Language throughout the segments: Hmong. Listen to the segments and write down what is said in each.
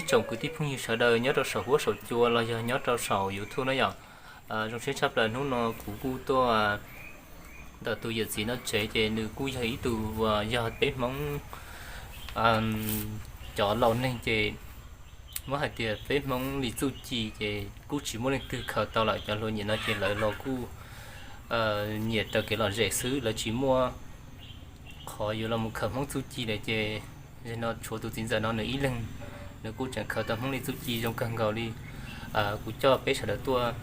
Tsoom kwv tij phooj ywg sawv daws nyob rau saum huab saum cua los yog nyob rau saum YouTube na yom. Zoo siab tshaj plaws hnub no kuv kuj tuaj ntawm tus yawm txiv no tsev ces nws kuj yog ib tug uas yog peb Hmoob cov laus neeg ces muab hais tias peb Hmoob li txuj ci ces kuj tsis muaj leej twg khaws tau lawm. Cov hluas nyiam no ces lawv los kuj nyiam raws kev lom zem xwb, lawv tsis muaj qhov yuav los mus khaws Hmoob txuj ci lawm ces no tshuav tus txiv ntxawm no nws ib leeg, nws kuj tseem khaws tau Hmoob li txuj ci zoo kawg nkaus li. Kuv coj peb sawv daws tuaj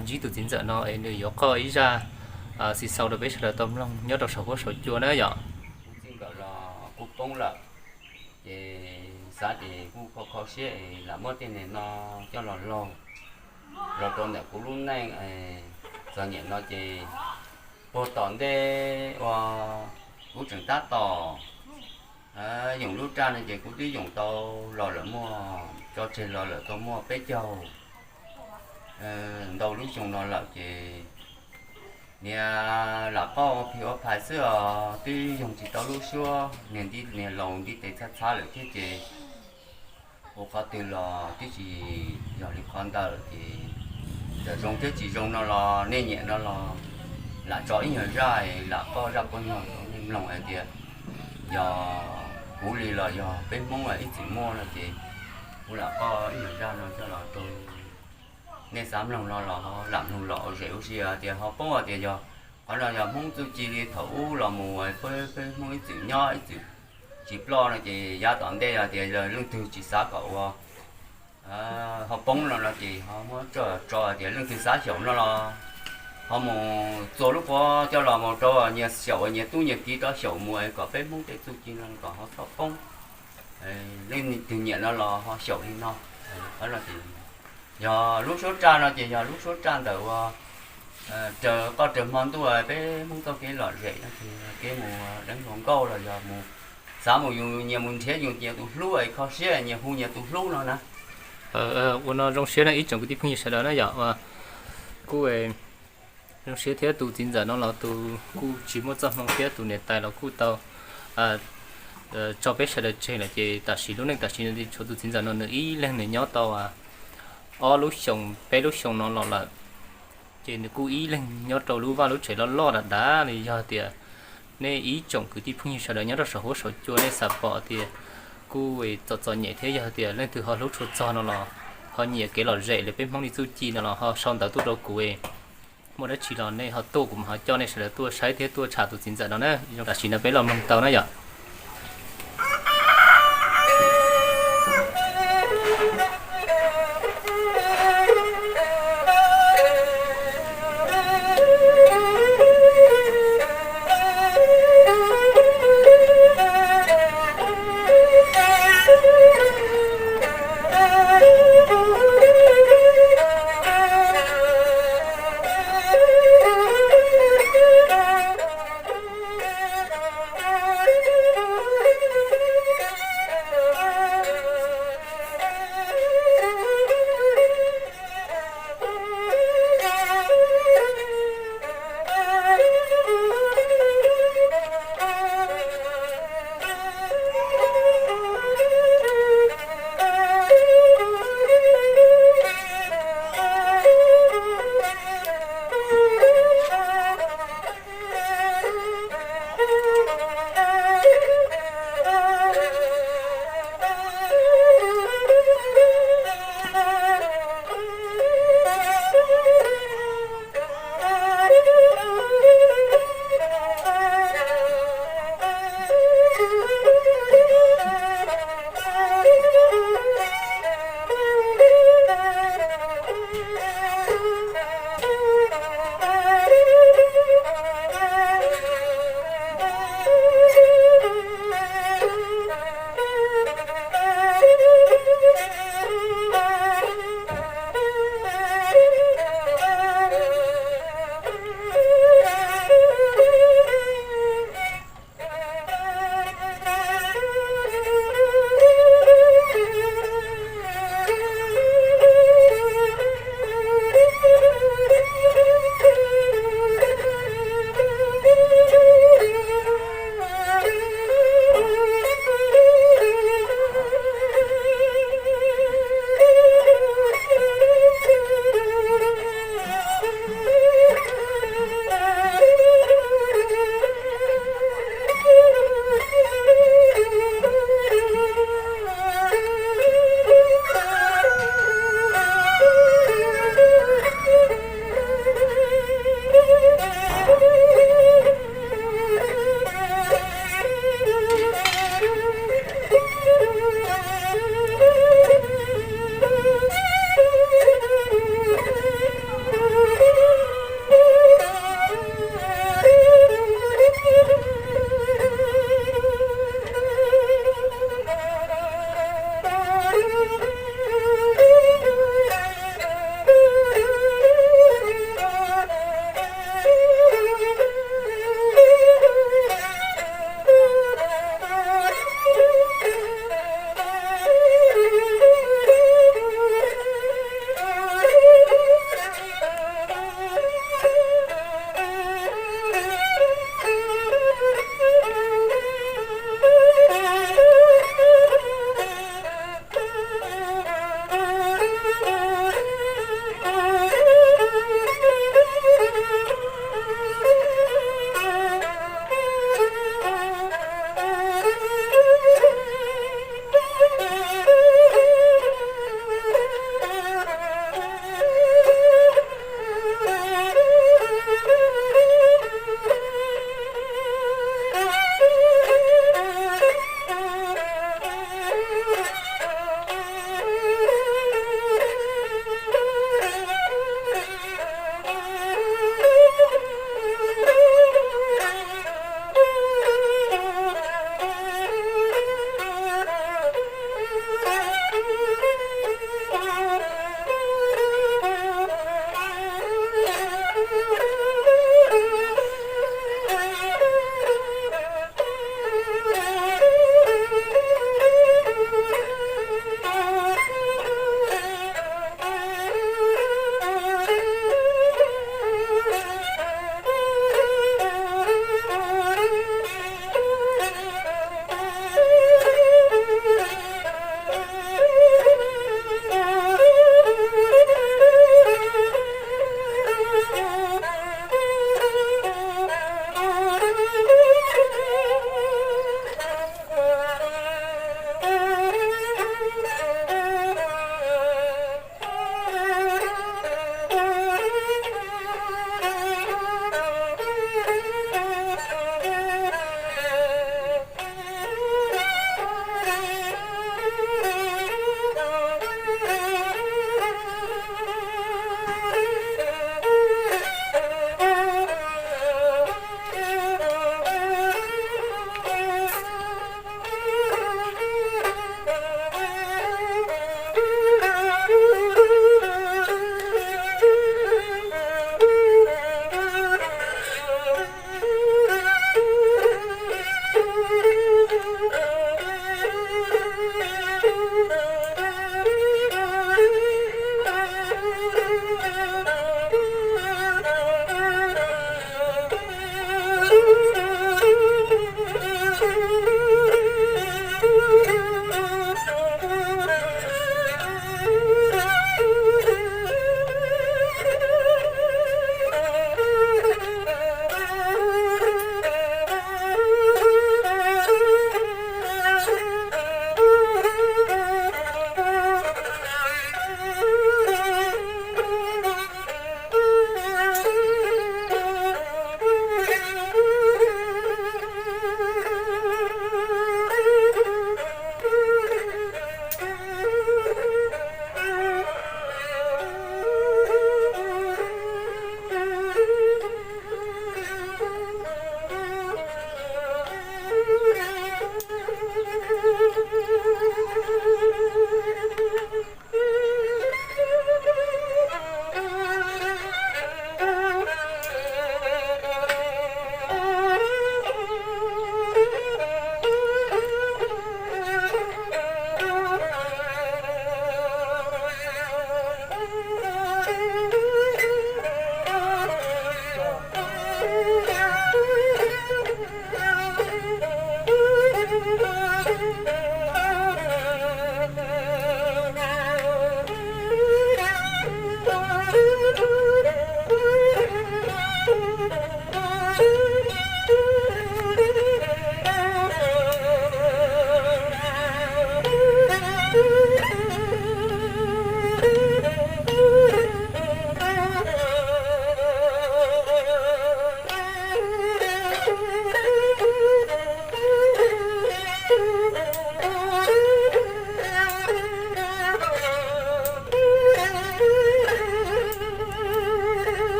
ntsib tus txiv ntxawm no es nws yuav qoj ib zaj xis xaus rau peb sawv daws tau mloog nyob rau saum huab saum cua na yom. Kuv txij nkawm los kuj poob lawm, ces xav ces kuj kho kho siab es lam muab tej niag no coj los laug, los rau ntawm kuv lub neej. Txom nyem no ces puag tom ntej uas kuv tseem tab tom yoom lub raj no ces kuv twb yoom tau los lawm muaj tso tseg los lawm tau muaj peb caug ntau lub xyoo no lawm ces niag lam qoj ua phim ua phais xwb os, twb yoog tsis tau lub suab, niag nti niag laus nti tes txhab txhab lawm thiab ces ua qhov twg los twb tsis yog li qhov ntawd ces txawm zoo thiab tsis zoo no los nej nyiam no los lam tso ib nyuag zaj lam qoj zaj poj noog rau nej mloog hais tias yog kuv li los yog peb Hmoob ib txwm muaj no ces kuv lam qoj ib nyuag zaj no coj los rau nej xav mloog no los lam mloog los zem ua si tias ho poob tias yog qhov no yog Hmoob txuj ci li thaum ub los mus peb Hmoob ib txwm nyob ib txwm tsis ploj no ces yav tom ntej yog tias leej twg tsis xav kom ua ho poob no no ces ho muab tso tso tias leej twg xav xyaum no los ho mus txua lub pob coj los mus rau nyias xyaum nyias tub nyias kiv rov xyaum mus kom peb Hmoob tej txuj ci no kom ho txhob poob. Leej twg nyiam no los ho xyaum li no. Qhov no ces yog lub suab raj no ces yog lub suab raj ntawm ua raws qoj raws hmo ntuj peb Hmoob txoj kev lom zem no ces kev mus deev hluas nkauj los yog mus xav mus yus nyias mus nrhiav yus nyias tus hlub es kho siab nyias hu nyias tus hlub no na. Ua no zoo siab na ib tsoom kwv tij phooj ywg sawv daws na yom. Kuj zoo siab thiab tus txiv ntxawm no los tus kuj tsis muaj txoj hmoo thiab tus niam tais los kuj tau tso peb sawv daws tseg lawm ces tam sim lub neej tam sim no tshuav tus txiv ntxawm no nws ib leeg nws nyob tau ob lub xyoos peb lub xyoo no los lawm. Ces nws kuj ib leeg nyob rau lub vaj lub tsev loj loj dav dav li. Yog tias nej ib tsoom kwv tij phooj ywg sawv daws nyob rau saum huab saum cua nej xav pom tias kuj txom txom nyem thiab yog tias leej twg ho hlub tshua txog no los ho nyiam kev lom zem li peb Hmoob li txuj ci no los ho sau ntawv tuaj rau kuv. Muaj dab tsi los nej ho tuaj kuv mam ho coj nej sawv daws tuaj saib thiab tuaj tsham tus txiv ntxawm no na. Tam sim no peb los mloog tau na yom.